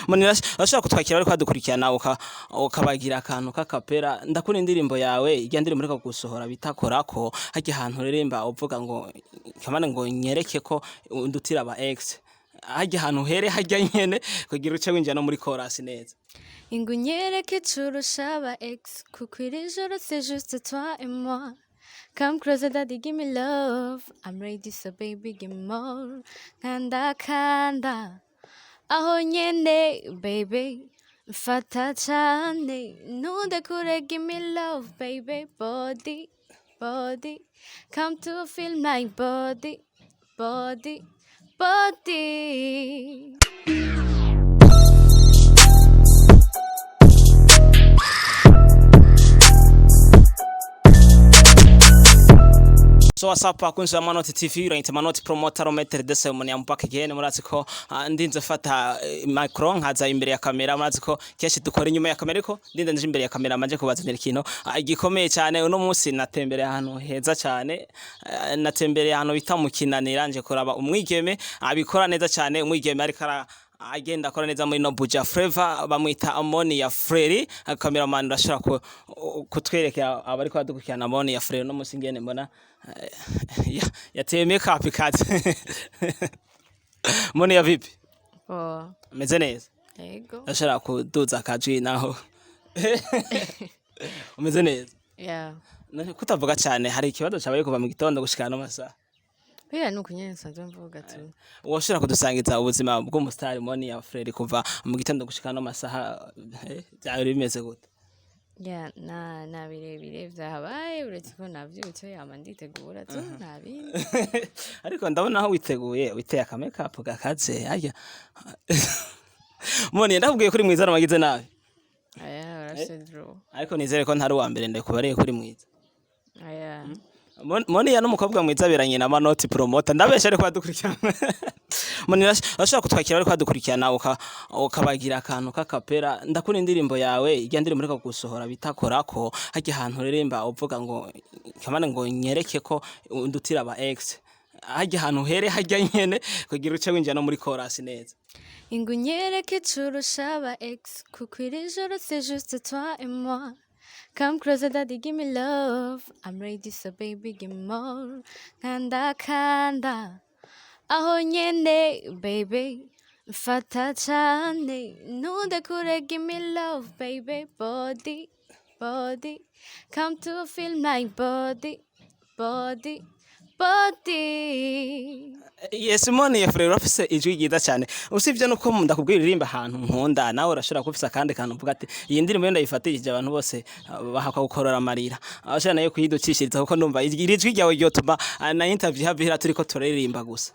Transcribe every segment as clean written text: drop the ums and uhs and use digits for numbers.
Monia, urashobora kutwakira bariko badukurikirana, ukabagira akantu k'akapera. Ndakunda indirimbo yawe, irya ndirimbo uriko gusohora bita Korako. Harya hantu uririmba uvuga ngo kamane ngo nyereke ko undutira aba ex, harya hantu here harya nyene kugira uce winjira no muri chorus neza. Ingo unyereke icurusha aba ex, kuko iri joro c'est juste toi et moi. Come closer, daddy, give me love. I'm ready, so baby, give me more. Kanda kanda aho nyene, baby, mfata cane, ntundekure. Give me love, baby. Body, body, come to feel my body, body, body. So what's up, bakunzi ba Manoti TV? Uranyita Manoti Promoter, Maître de cérémonie ya Mpaka again. Murazi ko ndinze fata micro nkaza imbere ya kamera. Murazi ko kenshi dukora inyuma ya kamera, ariko ndinze nje imbere ya kamera manje kubazanira ikintu gikomeye cyane. Uno munsi natembereye ahantu heza cyane, natembereye ahantu bita mu Kinanira, nje kuraba umwigeme abikora neza cyane, umwigeme ariko ara agenda akora neza muri no Buja Flavor, bamwita Monia Freri. Cameraman, urashobora kutwereka abariko badukurikirana Monia Freri no musi ngene mbona yateye makeup ikaze. Monia, vipi? Oh. Ameze neza? Yego. Urashobora kuduza akajwi naho? Umeze neza? Yeah. None kutavuga cyane, hari ikibazo cyabaye kuva mu gitondo gushika no masaha? Biriya ni ukunyene nsanzwe mvuga tu. Woshobora kudusangiza ubuzima bw'umusitari Monia Freri kuva mu gitondo gushika no masaha, byari bimeze gute? Yeah, na birebire vyahabaye uretse ko navyutse, yama nditegura tu, nta bindi. Ariko ndabona aho witeguye witeye aka makeup gakaze harya. Monia, ndakubwiye kuri mwiza namagize nabi. Aya, urafise draw. Ariko nizere ko ntari uwa mbere ndakubariye kuri mwiza. Aya. Monia n'umukobwa mwiza beranye na Manoti Promoter, ndabesha ariko badukurikirana? Monia, urashobora kutwakira ariko badukurikirana, ukabagira akantu k'akapera. Ndakunda indirimbo yawe, irya ndirimbo uriko gusohora bita Korako. Harya hantu uririmba uvuga ngo kamane ngo nyereke ko undutira aba ex, harya hantu here harya nyene kugira uce winjira no muri chorus neza. Ingo unyereke icurusha aba ex, kuko iri joro c'est juste toi et moi. Come closer, daddy, give me love. I'm ready, so baby, give me more. Kanda kanda aho nyene, baby, mfata cane, ntundekure. Give me love, baby. Body, body, come to feel my body, body, body. Yes, Monia Frere, urafise ijwi ryiza cyane. Usibye nuko ndakubwira uririmba ahantu nkunda, nawe urashobora kuba ufise akandi kantu uvuga ati iyi ndirimbo iyo ndayifatishije abantu bose bahakwa gukorora amarira. Abashaka nayo kuyiducishiriza, kuko ndumva iri jwi ryawe ryotuma na interview havira turiko turaririmba gusa.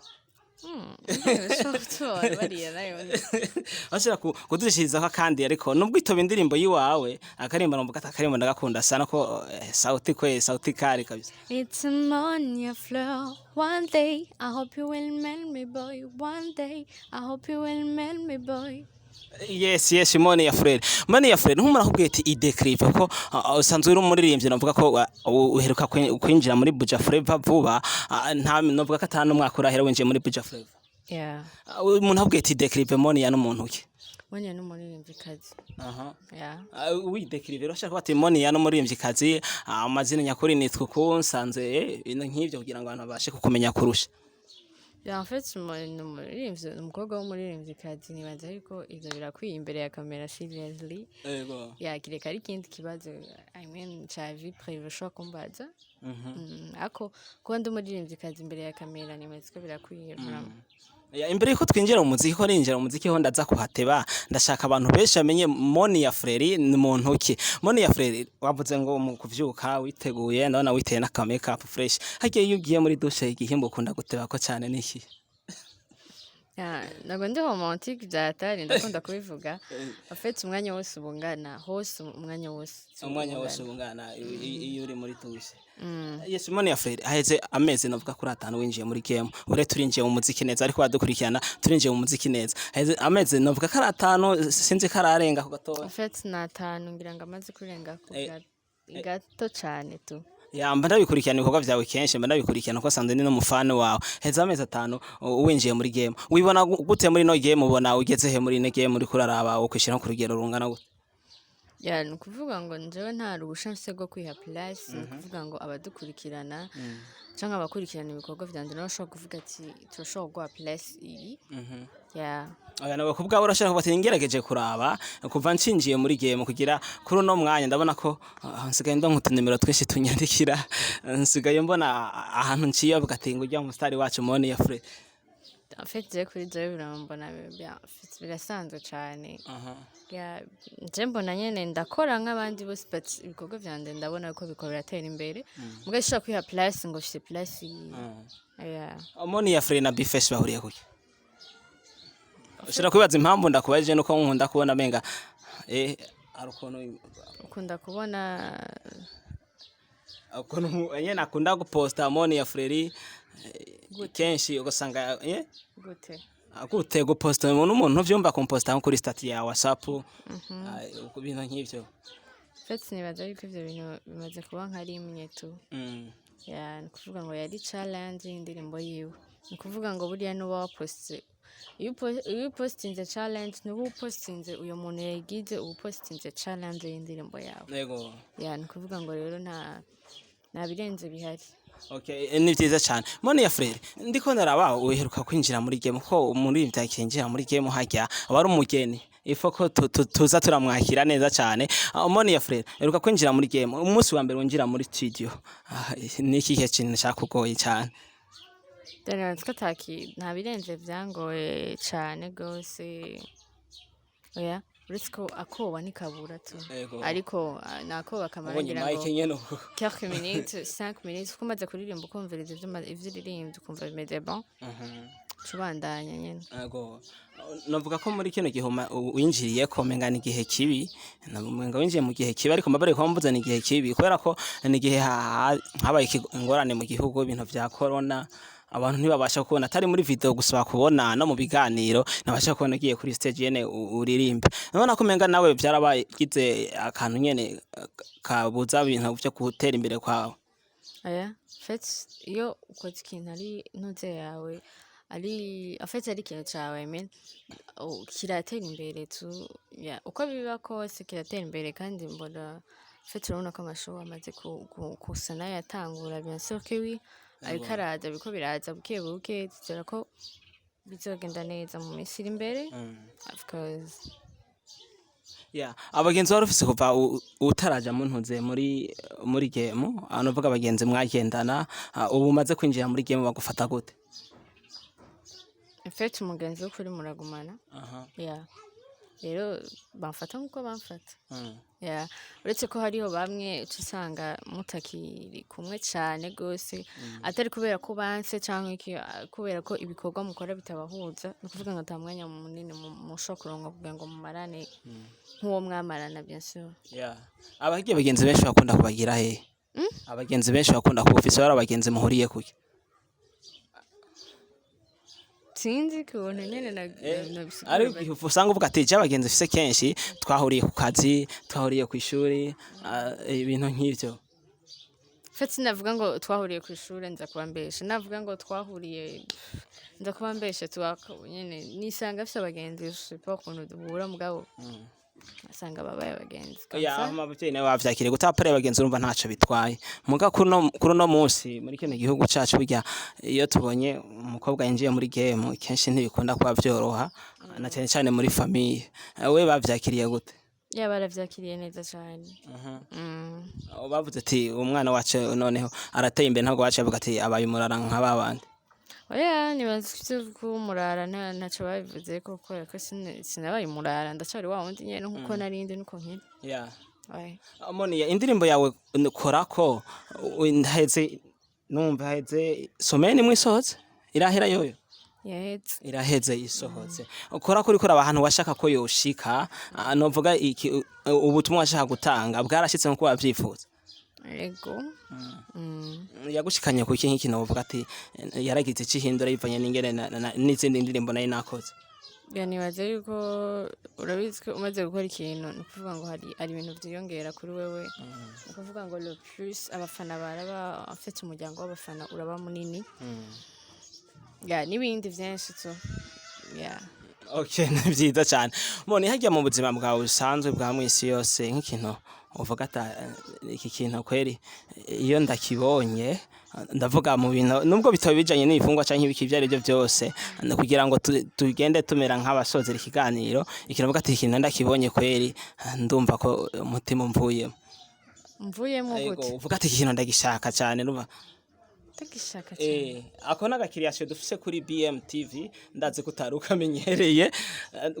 Ushobora kutubona bariya nayo. Bashobora kudushirizaho akandi, ariko nubwo itoba indirimbo yiwawe, akarimbo numva ati akarimbo ndagakunda sana ko sauti kwe sauti kari kabisa. It's Monia Fleur. One day, I hope you will marry me, boy. One day, I hope you will marry me, boy. Yes, Monia Frere, Monia Frere, nk'umuntu akubwiye ati idécrive ko usanzwe uri umuririmbyi, navuga ko uheruka kwinjira muri Buja Flavor vuba, nta novuga ko atanu umwaka urahera winjiye muri Buja Flavor. Yeah. Umuntu akubwiye ati décrive Monia n'umuntu ki? Monia n'umuririmvyikazi. Yeah. Widécrive rero, ushaka ati Monia n'umuririmvyikazi, amazina nyakuri nitwa uku, nsanzwe ibintu nk'ivyo kugira ngo abantu babashe kukumenya kurusha. Yeah, en fait, ni umuririmbyi, ni umukobwa w'umuririmvyikazi. Nibaza yuko ivyo birakwiye imbere ya kamera, seriously. Yego. Yeah, kireka ari ikindi kibazo, I mean, ca vie privée ushobora kumbaza. Ariko kuba ndi umuririmvyikazi imbere ya kamera nibaza ko birakwiye vraiment. Yeah, imbere yuko twinjira mu muziki, ko ninjira mu muziki ho ndaza kuhateba, ndashaka abantu benshi bamenye Monia Freri ni muntu ki. Monia Freri, wavuze ngo mu kuvyuka witeguye, ndabona witeye n'aka makeup fresh. Hagiye iyo ugiye muri douche, igihimbo ukunda guteba ko cyane niki? Yeah, ntabwo ndi romantique byatari, ndakunda kubivuga. En fait, umwanya wose ubungana hose, umwanya wose. Umwanya wose ubungana iyo uri muri douche. Yes, Monia Freri, haheze amezi navuga kuri 5 winjiye muri game. Ure turinjiye mu muziki neza, ariko badukurikirana turinjiye mu muziki neza. Haheze amezi navuga ko ari 5, sinzi ko ararenga ku gatoya. En fait, ni 5 ngira ngo amaze kurenga ku gato cane tu. Ya, mba ndabikurikirana ibikorwa vyawe kenshi, mba ndabikurikirana kuko sanzwe ndi n'umufana wawe. Heza amezi 5 winjiye muri game, wibona gute muri no game? Ubona ugeze he muri ino game? Uriko uraraba wokwishira ku rugero rungana gute? Ya, ni ukuvuga ngo njyewe nta ruhusha mfise rwo kwiha place. Ni ukuvuga ngo abadukurikirana canke abakurikirana ibikorwa vyanje nabo bashobora kuvuga ati turashobora guha place iyi, ya. Oya, nawe kubwawe urashobora kuba ati ngerageje kuraba kuva nshinjiye muri game kugira kuri uno mwanya, ndabona ko nsigaye ndonka utunimero twinshi tunyandikira, nsigaye mbona ahantu nciye bavuga ati ngo ujya mu star wacu Monia Fleur. En fait, je kuri jewe birambona bien, birasanzwe cane. Ya, je mbona nyene ndakora nk'abandi bose, but ibikorwa vyanje ndabona ko biriko biratera imbere, mugabo sinshobora kwiha place ngo mfise place iyi, ya. Monia Fleur na Bface bahuriye kuki? Ushobora kwibaza impamvu ndakubajije, nuko nkunda kubona menga hari ukuntu Ukunda kubona? Ukuntu nyene akunda guposta Monia Fleur kenshi ugasanga Gute? Gute guposta n'umuntu ntuvyumva, kumposta nko kuri statut ya WhatsApp, ibintu nk'ivyo. En fait, nibaza yuko ivyo bintu bimaze kuba nka rimwe tu. Ya, ni ukuvuga ngo yari challenge y'indirimbo yiwe. Ni ukuvuga ngo buriya nuba waposte, iyo upostinze challenge, ntuba upostinze uyo muntu yayigize, uba upostinze challenge y'indirimbo yawe. Ya, ni ukuvuga ngo rero nta birenze bihari. Okay, ni vyiza cyane. Monia Fleur, ndiko ndaraba uheruka kwinjira muri game, ko umuririmbyi akinjira muri game hajya aba ari umugeni, ifo ko tuza turamwakira neza cyane. Monia Fleur uheruka kwinjira muri game, umunsi wa mbere winjira muri studio, ni ikihe kintu cyakugoye cyane? Dore ko ataki nta birenze vyangoye cane gose, oya, uretse ko akoba ntikabura tu. Ariko nakoba kamara Ubonye ngira mic ngo nyene uko. Quelques minutes, 5 minutes, kuko umaze kuririmba ukumviriza ivyo uririmbye ukumva bimeze bon, uca ubandanya nyene. Yego. Novuga ko muri kino gihe winjiriye ko menga ni igihe kibi, menga winjiye mu gihe kibi, ariko mbabare ko mvuze ni igihe kibi kubera ko ni igihe habaye ingorane mu gihugu, ibintu vya corona, abantu ntibabasha kubona atari muri video gusa bakubona, no mu biganiro nabasha kubona ugiye kuri stage nyene uririmbe. Nabona ko menga nawe vyarabaye gize akantu nyene kabuza ibintu vyo gutera imbere kwawe. Oya, en fait, iyo ukoze ikintu ari ntuze yawe, ari en fait ari ikintu cawe, I mean, kiratera imbere tu. Ya, uko biba kose kiratera imbere, kandi mbona en fait urabona ko amashow amaze gusa n'ayatangura. Bien sûr que oui, ariko araza, biriko biraza buke buke. Tuzera ko bizogenda neza mu minsi iri imbere, of course. Yeah. Abagenzi wari ufise kuva utaraja mu ntuze muri game, aho uvuga abagenzi mwagendana, ubu umaze kwinjira muri game bagufata gute? En fait, umugenzi w'ukuri muragumana. Ya, rero bamfata nkuko bamfata. Ya, uretse ko hariho bamwe uca usanga mutakiri kumwe cane gose, atari kubera ko banse canke iki, kubera ko ibikorwa mukora bitabahuza. Ni ukuvuga ngo ata mwanya munini mushobora kuronka kugira ngo mumarane nk'uwo mwamarana, bien sûr. Yeah. Abagiye abagenzi benshi bakunda kubagira he? Abagenzi benshi bakunda kuba ufise, bari abagenzi muhuriye kuki? Sinzi ukuntu nyene nabisigura. Ari igihe usanga uvuga ati je abagenzi mfise kenshi twahuriye ku kazi, twahuriye ku ishuri, ibintu nk'ivyo. En fait, sinavuga ngo twahuriye kw'ishure, nza kuba mbeshe. Navuga ngo twahuriye, nza kuba mbeshe. Nyene nisanga afise abagenzi, je sais pas ukuntu duhura, mugabo asanga babaye abagenzi comme Ya, ça. abavyeyi nabo bavyakiriye gute? Apare abagenzi urumva ntaco bitwaye, muga kuri uno munsi muri kino gihugu cacu, burya iyo tubonye umukobwa yinjiye muri game kenshi ntibikunda kuba vyoroha, na cane cane muri famille. We bavyakiriye gute? Ya, baravyakiriye neza cane. Aho bavuze ati umwana wacu noneho arateye imbere, ntabwo baciye bavuga ati abaye umurara nka babandi? Oya, nibaza ivyo kuba umurara ntaco babivuze ko, kubera ko sinabaye umurara, ndacari wa wundi nyene nkuko narindi nuko nkiri. Ouais. Monia, indirimbo yawe korako ndaheze numva haheze semaine imwe isohotse, irahera yoyo? Yaheze. Iraheze isohotse. Ukora kuri kuri ahantu washaka ko yoshika, novuga iki, ubutumwa washaka gutanga bwarashitse nkuko wavyifuza? Ego. Yagushikanye kuki nk'iki novuga ati yaragize icihindura yivanye n'ingene n'izindi ndirimbo nayo nakoze? Ya, nibaza yuko urabizi ko umaze gukora ikintu, ni ukuvuga ngo hari ibintu vyiyongera kuri wewe, ni ukuvuga ngo le plus abafana baraba, en fait umuryango w'abafana uraba munini, ya, n'ibindi vyinshi tu, ya. Okay, ni vyiza cyane. Mone hajya mu buzima bwawe busanzwe bwa mwisi yose, nk'ikintu uvuga ata iki kintu kweri iyo ndakibonye, ndavuga mu bintu nubwo bitaba bijanye n'ibifungwa canke ibiki, ibyo ari byo byose, kugira ngo tugende tumera nk'abasozera ikiganiro, ikintu uvuga ati ikintu ndakibonye kweri ndumva ko umutima umvuyemo. Mvuyemo? Yego. Gute? Uvuga ati iki kintu ndagishaka cyane, numva Ndagishaka cyane. Ako n'agakiriyasiyo dufise kuri BMTV. Ndazi ko utari ukamenyereye,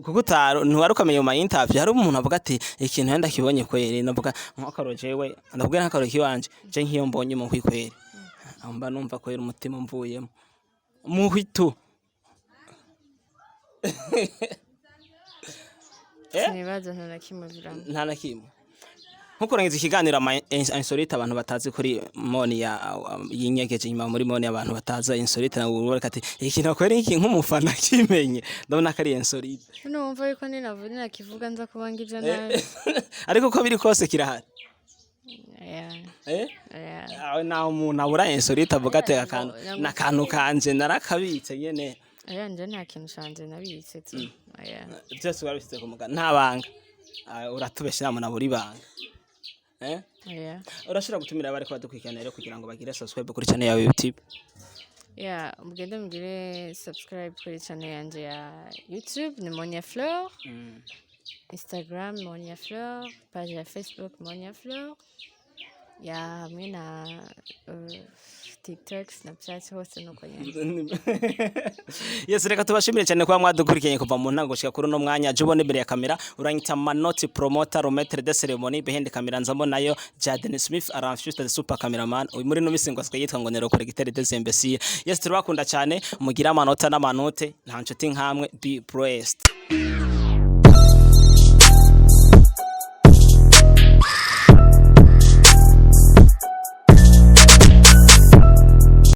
kuko utari ntiwari ukamenye mu ma interview. Hari umuntu avuga ati ikintu wenda kibonye kweri, ndavuga nk'akaro, jewe ndakubwira nk'akaro kiwanje, je nk'iyo mbonye umuhwi kweri mba numva kweri umutima umvuyemo muhwi tu. Sinibaza, nta na kimwe viramo. Nta na kimwe. Nko kurangiza ikiganiro, ama insolite abantu batazi kuri moni ya yinyegeje inyuma muri moni, abantu batazi insolite na ubu ati ikintu kweri iki nk'umufana kimenye ndabona ko ari insolite. None wumva yuko ninavuga ninakivuga nza kuba ngivyo nabi? Ariko uko biri kose kirahari. Ya. Eh? Ya. Aho naho umuntu abura insolite avuga ati akantu n'akantu kanje narakabitse nyene. Oya, nje nta kintu canje nabitse tu, oya. Byose warabishyize ku muganda, nta banga. Ah, uratubesha, nta muntu abura ibanga, eh? Oya. Urashobora gutumira abari badukurikirana rero kugira ngo bagire subscribe kuri channel yawe YouTube. Ya, mugende mugire subscribe kuri channel yanje ya YouTube, ni Monia Fleur, Instagram Monia Fleur, page ya Facebook Monia Fleur, ya, hamwe na TikTok, Snapchat, hose nuko nyene. Yes, reka tubashimire cyane kuba mwadukurikiranye kuva mu ntango gushika kuri uno mwanya. Je ubona imbere ya kamera uranyita Manoti Promoter, Maître de cérémonie. Behind camera nzamo nayo Jaden Smith Aramfuse, the super cameraman. Uyu muri no misi ngo asigaye yitwa ngo Nero correcteur des imbéciles. Yes, turabakunda cyane, mugira amanota n'amanote, nta nshuti nkamwe. Be blessed.